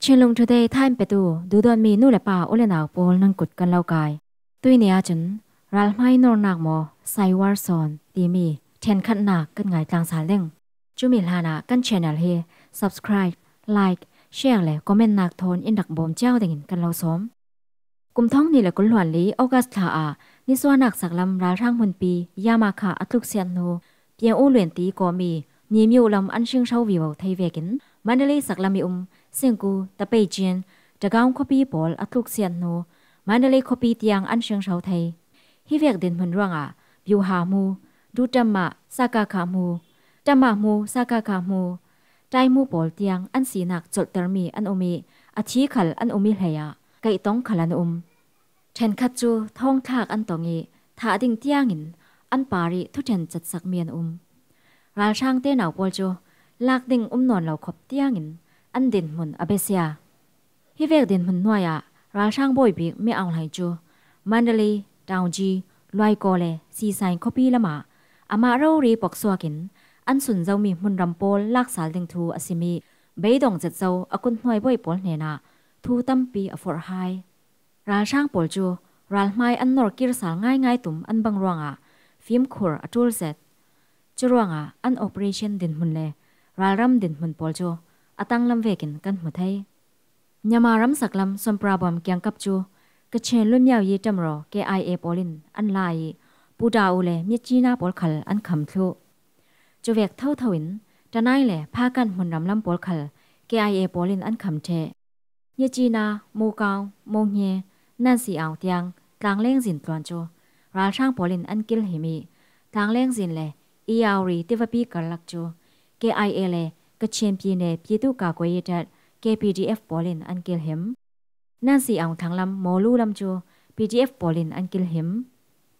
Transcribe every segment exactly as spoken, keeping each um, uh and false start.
Chinlung Today thain petu duhdawtmi nu le pa u le nau pawl nan kut kan lo kai. Tuini ahcun ralhmai nornak maw, Saiwar Sawn timi ṭhenkhatnak kan ngaitlang sal ding. Cumi hlanah kan channel hi subscribe, like, share le comment nak thawn in rak bawm cio dingin kan lo sawm. Kum thong hnih le kul hluan li August thla ah nisuahnak saklam ralhrang hmunpi Yamakha a tluksiat hnu, Piang U Luen ti kawmi Mimiu lam an hringhro vivo thei vekin Mandalay saklam i um Singku, Tapei Chin, Tagaung khuapi pawl a tluksiat hnu, Mandalay khuapi tiang an hringhro thei. Hi vek dinhmun ruangah Byuha hmu, Dutamah, Sakakha hmu, Tamah hmu, Sakakha hmu, Tai hmu pawl tiang an sinak colhtermi an um i a thi khal an um i hleiah kaihtong khal an um. Ṭhenkhat cu thawngthlak an tong i thah ding tiangin an par i thuṭhen catsakmi an um. Ralhrang tenau pawl cu lak ding um nawn lo khop tiangin an dinhmun a besia. Hi vek dinhmun hnuaiah ralhrang bawi bik Mi Aung Hlaing cu Mandalay, Taunggyi, Luaikaw le Sisain khuapi lamah amah rori poksuakin an sun zomi hmunram pawl laksal ding thu a sim i beidong zet zo a kut hnuai bawi pawl hnenah thu tampi a forh hai. Ralhrang pawl cu ralhmai an nor kir sal ngaingai tum an bang ruangah fimkhur a ṭul zet. Curuangah an operation dinhmun le ralram dinhmun pawl cu a tanglam vekin kan hmu thei. Myanmar ramsaklam Sonprabom kiangkap cu Kachin Lunmyaw Yi Tamraw, K I A, pawl in an la i Pu Daw U le Myitkyina pawl khal an kham thluh. Cuvek thotho in Tanai le Phakan hmunram lam pawl khal K I A pawl in an kham ṭheh. Myitkyina, Mokau, Monghye, Nansiaw tiang tlangleng zin tluan cu ralhrang pawl in an kilhim i tlangleng zin le Iyauri tivapi karlak cu K I A le Kachin Pyine Pyithu Kakuayi Tat, K P D F, pawl in an kilhim. Nansiaw thlang lam Mawlu lam cu P D F pawl in an kilhim.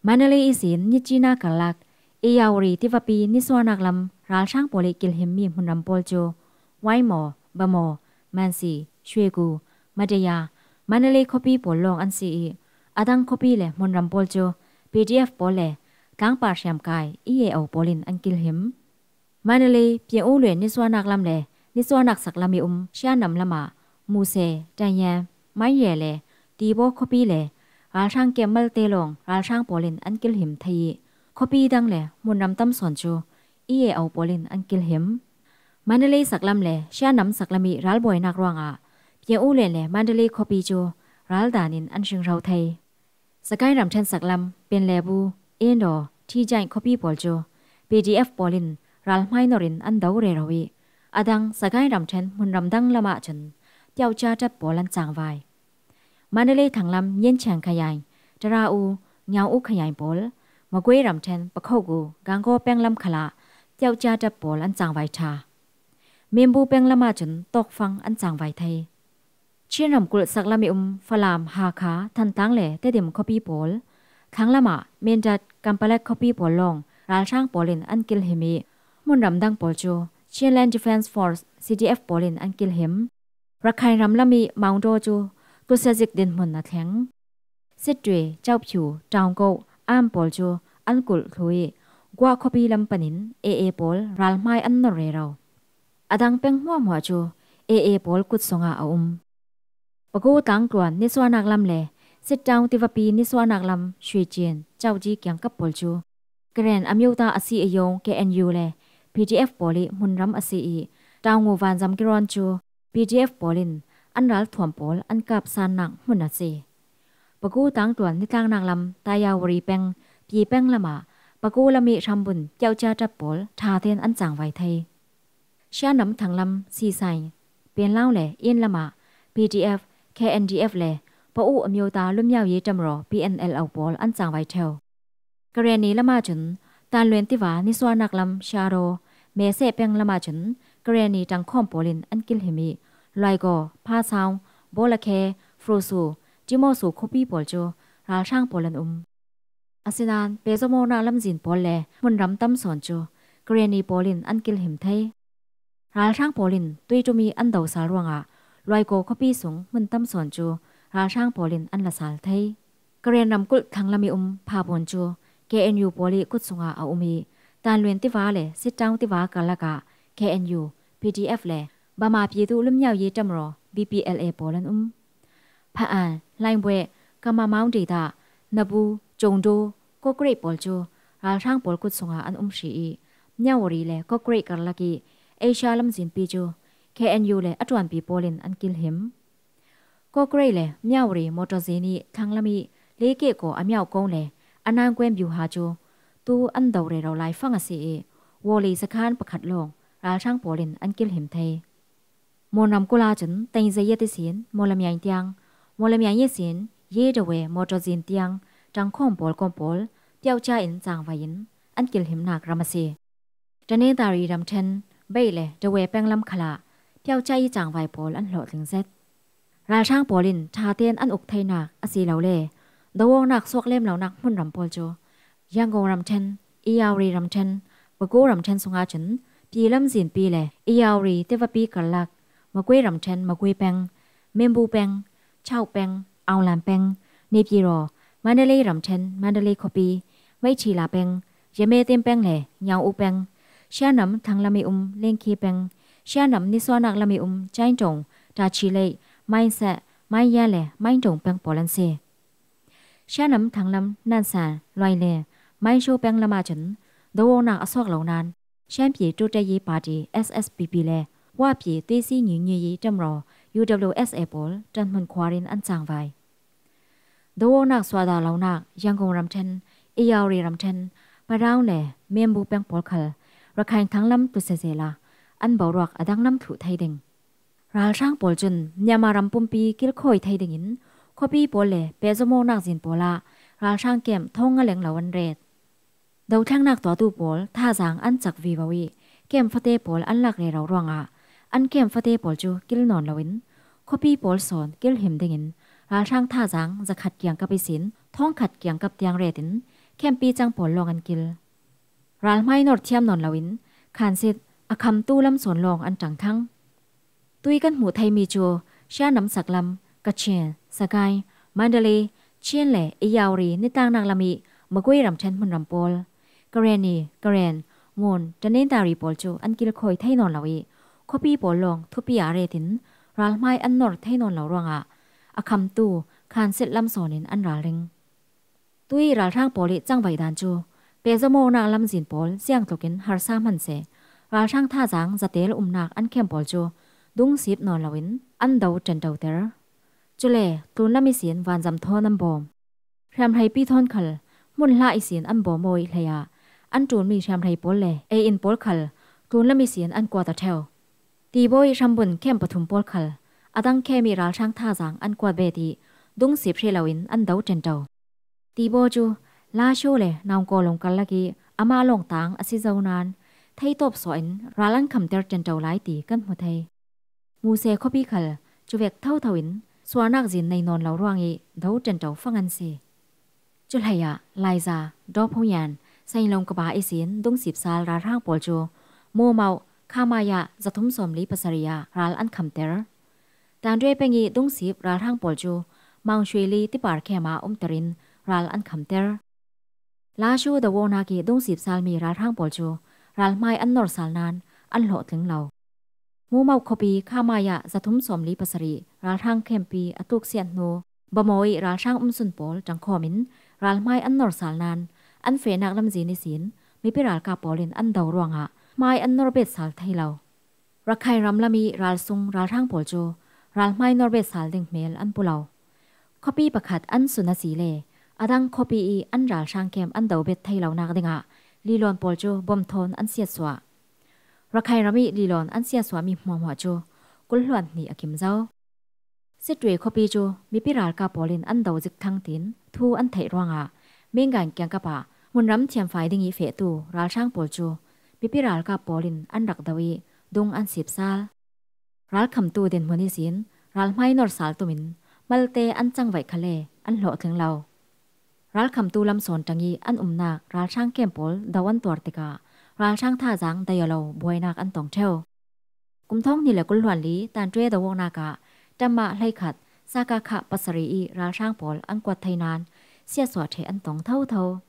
Mandalay ihsin Myitkyina karlak Iyauri tivapi nisuahnak lam ralhrang pawl i kilhimmi hmunram pawl cu Waimaw, Bhamo, Mansi, Shwegu, Mataya, Mandalay khuapi pawl lawng an si i a dang khuapi le hmunram pawl cu P D F pawl le tlangpar hriamkai E A O pawl in an kilhim. Mandalay, Piang U Luen nisuahnak lam le nisuahnak saklam i um Shanam lamah Muse, Tanya, Manye le Tibaw khuapi le ralhrang kem malte lawng ralhrang pawl in an kilhim thei i khuapi dang le hmunram tam sawn cu E A O pawl in an kilhim. Mandalay saklam le Shanam saklam i ralbawinak ruangah Piang U Luen le Mandalay khuapi cu ral dan in an hringhro thei. Sagaing ramṭhen saklam Penlebu, Indo, Thijain khuapi pawl cu P D F pawl in ralhmai nor in an do rero i a dang Sagaing ramṭhen hmunram dang lamah cun Pyaukya tat pawl an cangvai. Mandalay thanglam Nyinchan khayain, Tara U, Ngyau U khayain pawl, Magwe ramṭhen Pakhogu, Ganggaw peng lam khalah Pyaukya tat pawl an cangvai ṭha. Minbu peng lamah cun Tawkfang an cangvai thei. Chin ramkulh saklam i um Falam, Hakha, Thantlang le Tedim khuapi pawl, thlanglamah Mindat, Kanpalet khuapi pawl lawng ralhrang pawl in an kilhim i hmunram dang pawl cu Chinland Defence Force, C D F, pawl in an kilhim. Rakhine ramlam i Maungdaw cu tusiazik dinhmun a thleng. Sittwe, Kyaukphyu, Taungkoh, Am pawl cu an kulh thlu i Guah khuapi lam panin A A pawl ralhmai an nor rero. A dang peng hmuahhmuah cu A A pawl kut sungah a um. Pagu tlangtluan nisuahnak lam le Sittaung tivapi nisuahnak lam Shwechin, Kyaukji kiangkap pawl cu Karen amyotha a si a yawng K N U le P D F pawl i hmunram a si i Taungu vanzam kirawn cu P D F pawl in an ralthuam pawl an kapsannak hmun a si. Pagu tlangtluan nitlangnak lam Tayawari peng, Pi peng lamah Pagu lam i hrambun Pyaukya tat pawl ṭha tein an cangvai thei. Shanam thanglam Sisai, Penlau le Yin lamah P D F, K N D F le Pau amyotha Lunmyaw Yi Tamraw, P N L O, pawl an cangvai ṭheu. Karenni lamah cun Tanluen tiva nisuahnak lam Sharo, Mese peng lamah cun Karenni ṭangkhawm pawl in an kilhim i Luaikaw, Phasau, Bawlakhe, Frosu, Timosu khuapi pawl cu ralhrang pawl an um. Asinain Pezomona lamzin pawl le hmunram tam sawn cu Karenni pawl in an kilhim thei. Ralhrang pawl in tuiṭum i an do sal ruangah Luaikaw khuapi sung hmun tam sawn cu ralhrang pawl in an la sal thei. Karen ramkulh thlanglam i um Phabun cu K N U pawl i kut sungah a um i Tanluen tiva le Sittaung tiva karlak ah K N U, P D F le Bama Pyithu Lunmyaw Yi Tamraw, B P L A pawl an um. Pha-an, Laingbue, Kama Maung Dei ta, Nabu, Chongdo, Kokrei pawl cu ralhrang pawl kut sungah an um hri i, Myawaddy le Kokrei karlak i Asia lamzinpi cu K N U le a ṭuanpi pawl in an kilhim. Kokrei le Myawaddy motor zin i thlang lam i Lekeh kaw a miau kong le a nangkuan biuha cu tu an do rero lai fang a si i, Wawlei sakhan pakhat lawng ralhrang pawl in an kilhim thei. Monram kula cun Tengzayat ihsin Mawlamiain tiang, Mawlamiain ihsin Yedawe motor zin tiang ṭangkhawm pawl kawm pawl piauhcia in cangvai in an kilhimnak ram a si. Tanintharyi ramṭhen Bei le Dawe peng lam khalah piauhcia i cangvai pawl an hlawhtling zet. Ralhrang pawl in ṭha tein an uk theinak asilole doawknak suak lem lonak hmunram pawl cu Yangon ramṭhen, Irrawaddy ramṭhen, Bago ramṭhen sungah cun pi lamzinpi le Irrawaddy tivapi karlak Magwe ramṭhen Magwe peng, Menbu peng, Chauk peng, Aunglan peng, Naypyidaw, Mandalay ramṭhen Mandalay khuapi, Meithila peng, Yametem peng le Nyaung-u peng, Shan ram thlanglam i um Lengkhe peng, Shan ram nisuahnak lam i um Chaintong, Tachilei, Mainseh, Mainyan le Maintong peng pawl an si. Shan ram thlanglam Nansan, Luaile, Mainsho peng lam ahcun doawknak a suak lo nain Shanpi Tutayi Party, S S P P le Wapi Tuisi Nyinyi Tamraw, U W S A pawl ṭanhmun khuar in an cangvai. Doawknak suahdah lonak Yangon ramṭhen, Irrawaddy ramṭhen, Padaung le Menbu peng pawl khal Rakhine thlanglam tu sisehla an boruak a danglam thluh thei ding. Ralhrang pawl cun Myanmar ram pumpi kilkhawi thei dingin khuapi pawl le pehzawmawknak zin pawl ah ralhrang kem thawng nga leng lo an ret. Dothlengnak tuahtu pawl thazaang an cak vivo i kem fate pawl an lak rero ruangah an kem fate pawl cu kil nawn loin khuapi pawl sawn kilhim dingin ralhrang thazaang zakhat kiangkap ihsin thawngkhat kiangkap tiang retin khempi cang pawl lawng an kil. Ralhmai nor thiam nawn loin khansit a khamtu lam sawn lawng an ṭangthang. Tui kan hmuh theimi cu Shan ram saklam, Kachin, Sagaing, Mandalay, Chin le Irrawaddy nitlaknak lam i Magwe ramṭhen hmunram pawl, Karenni, Karen, Mon, Tanintharyi pawl cu an kilkhawi thei nawn lo i khuapi pawl lawng thupi ah retin ralhmai an nor thei nawn lo ruangah a khamtu khansit lam sawn in an ralring. Tui ralhrang pawl i cangvaih dan cu pehzawmawknak lamzin pawl ziangtlukin harsa hman seh, ralhrang thazaang zatel umnak an khem pawl cu dungsip nawn loin an do ṭanṭoter. Cule tlunlam ihsin vanzam thawn an bawm. Hriamhreipi thawn khal hmunhla ihsin an bawm aw i hleiah an ṭulmi hriamhrei pawl le ei-in pawl khal tlunlam ihsin an kuat aw ṭheu. Tibawi hrambun khem pathum pawl khal a dang khemi ralhrang thazaang an kuat bet i dungsip hrih loin an do ṭanṭo. Tibaw cu Lasho le Naungkaw lungkar lak i amah lawngtang a si zo nain theitawp suah in ral an khamter ṭanṭo lai ti kan hmu thei. Muse khuapi khal cuvek thotho in suahnak zin nei nawn lo ruang i do ṭanṭo fang an si. Cu hleiah Laiza, Dawphungyan, Sainlong kaba ihsin dungsip sal ralhrang pawl cu Mumau, Khamaya zathum sawmli pasarih ah ral an khamter. Tandwe peng i dungsip ralhrang pawl cu Mangshweli tipar khem ah umter in ral an khamter. Lashu doawknak i dungsip salmi ralhrang pawl cu ralhmai an nor sal nain an hlawhtling lo. Mumau khuapi Khamaya zathum sawmli pasarih ralhrang khempi a tuksiat hnu Bamaw i ralhrang umsun pawl ṭangkhawm in ralhmai an nor sal nain an fehnak lamzin ihsin mipi ralkap pawl in an do ruangah hmai an nor bet sal thei lo. Rakhine ram lam i ralsung ralhrang pawl cu ralhmai nor bet sal ding hmel an pu lo. Khuapi pakhat an sun asile a dang khuapi i an ralhrang kem an do bet thei lonak dingah lilawn pawl cu bom thawn an siatsuah. Rakhine ram i lilawn an siatsuahmi hmuahhmuah cu kul hluan hnih a kim zo. Sittwe khuapi cu mipi ralkap pawl in an do zik thlang tiin thu an theih ruangah Mingan kiangkap ah hmunram thiamfai ding i fehtu ralhrang pawl cu mipi ralkap pawl in an rak do i dung an sip sal. Ralkhamtu dinhmun ihsin ralhmai nor sal tumin malte an cangvaih khal le an hlawhtling lo. Ralkhamtu lam sawn ṭang i an umnak ralhrang kem pawl do an tuar tikah ralhrang thazaang dai aw lo buainak an tong ṭheu. Kum thawng hnih le kul hluan li Tandwe doawknak ah ṭam ah hleikhat, Saka kha pasarih i ralhrang pawl an kuat thei nain siatsuah ṭheh an tong thotho.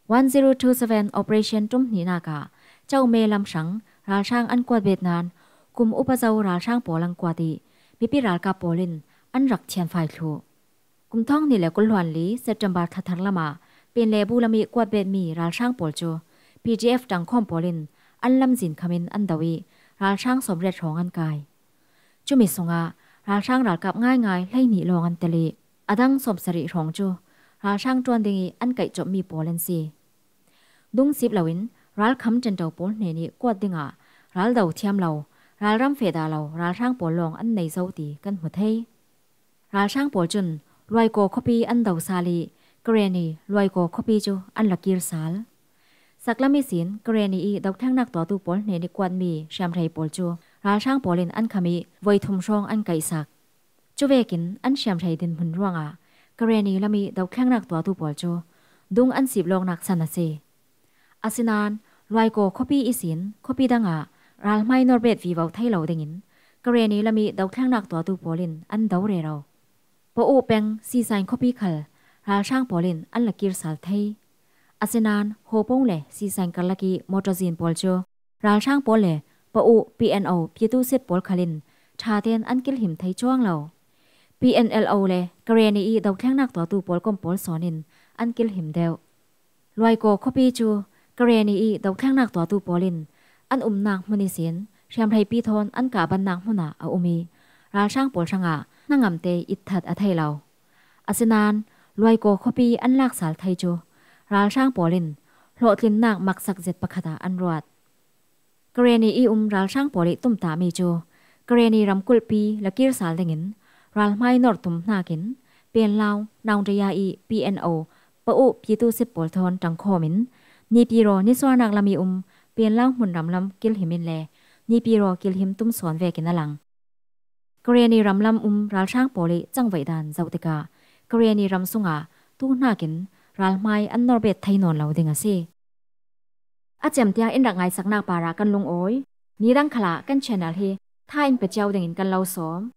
One zero two seven operation ṭum hnihnak ah Caume lam hrang ralhrang an kuat bet nain kum upa zo ralhrang pawl an kuat i mipi ralkap pawl in an rak thianfai thluh. Kum thawng hnih le kul hluan li September thathar lamah Penlebu lam ih kuatbetmi ralhrang pawl cu P D F ṭangkhawm pawl in an lamzin khamin an do ih ralhrang sawmriat hrawng an kai. Cumi sungah ralhrang ralkap ngaingai hleihnih lawng an tel ih a dang sawmsarih hrawng cu ralhrang ṭuan dingih an kaihcawmmi pawl an si. Dungsip loin ralkham ṭanṭo pawl hnenih kuat dingah ral do thiam lo, ralram feh dah lo ralhrang pawl lawng an nei zo ti kan hmu thei. Ralhrang pawl cun Luaikaw khuapi an do sal ih Karenni Luaikaw khuapi cu an la kir sal. Saklam ihsin Karenni ih dothlengnak tuahtu pawl hnenih kuatmi hriamhrei pawl cu ralhrang pawl in an kham ih voi thum hrawng an kaihsak. Cuvekin an hriamhrei dinhmun ruangah Karenni lam ih dothlengnak tuahtu pawl cu dung an siplawknak san a si. Asinain Luaikaw khuapi ihsin khuapi dangah ralhmai nawrbet vivo thei lo dingin Karenni lam ih dothlengnak tuahtu pawl in an do rero. Pau peng Sisain khuapi khal ralhrang pawl in an la kir sal thei. Asinain Hopong le Sisain karlak ih mawṭawzin pawl cu ralhrang pawl le Pau P N O pitu sit pawl khal in ṭha tein an kilhim thei cuang lo. P N L O le Karenni ih dothlengnak tuahtu pawl kom pawl sawn in an kilhim deuh. Luaikaw khuapi cu Karenni ih dothlengnak tuahtu pawl in an umnak hmun ihsin hriamhreipi thawn an kahbannak hmunah a um ih ralhrang pawl hrangah hnangamte itthat a thei lo. Asinain Luaikaw khuapi an lak sal thei cu ralhrang pawl in hlawhtlinnak maksak zet pakhat ah an ruat. Karenni ih um ralhrang pawl ih tumtahmi cu Karenni ramkulhpi la kir sal dingin ralhmai norh tum hnakin Penlau, Naungdaya ih P N O, Pau pitu sit pawl thawn ṭangkhawm in Nipiraw nisuahnak lam ih um Penlau hmunram lam kilhim in le Nipiraw kilhim tum sawn vekin a lang. Karenni ram lam um ralhrang pawl ih cangvaih dan zoh tikah Karenni ram sungah tu hnakin ralhmai an nawrbet thei nawn lo ding a si. A cem tiang in rak ngaisaknak parah kan lungawi. Nidang khalah kan channel hi tha in pe cio dingin kan lo sawm.